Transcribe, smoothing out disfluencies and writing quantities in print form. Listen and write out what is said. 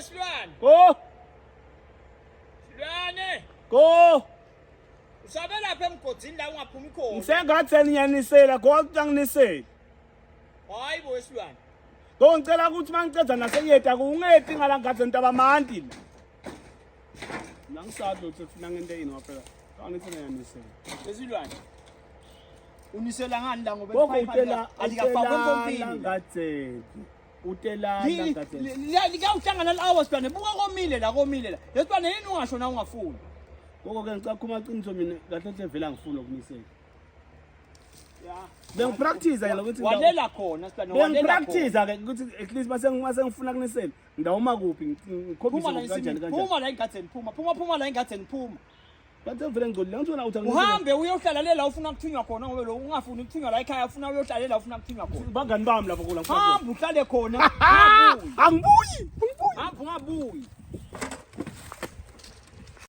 Wesilwane. Go. Silwane. Go. Usabe lapha emgodini la ungaphumi khona. Ngisengatheni ngiyanisela go anginiseli. Hayi bo wesilwane. Go ngicela ukuthi mangiceda naseyeda kungeti ngala ngathi ntabamanti la. Mina ngisazi ukuthi ufuna ngento yini waphela. Angithi ngiyanisela. Wesilwane. Unisela ngani la ngoba Gogo utela alikafakwe empompini. Ngatheni. Utelana ngatheni. Likawuhlangana la silwane buka komile la komile la. Yesilwane yini ungasho na ungafuni. Gogo ke ngicela ukukhuluma qiniso mina kahle hle vele angifuni ukunisela. Ya. Bengipractice ke lokuthi walela khona silwane walela khona. Bengipractice ke ukuthi at least mase mase ngifuna kunisela ngidawuma kuphi ngikhombise Phuma la kanjani ensimini, kanjani. phuma la engadini, phuma, phuma, phuma la engadini, phuma. Bathi ngivele ngigcolile ngithola uthi anginisele. Uhambe uyohlala le la ufuna kuthunywa khona ngoba lo ungafuni ukuthunywa la ekhaya ufuna uyohlala le la ufuna kuthunywa khona. Bangani bami lapho kula ngifuna. Hamba uhlale khona, ungabuyi. Angibuyi. Angibuyi. Hamba ungabuyi.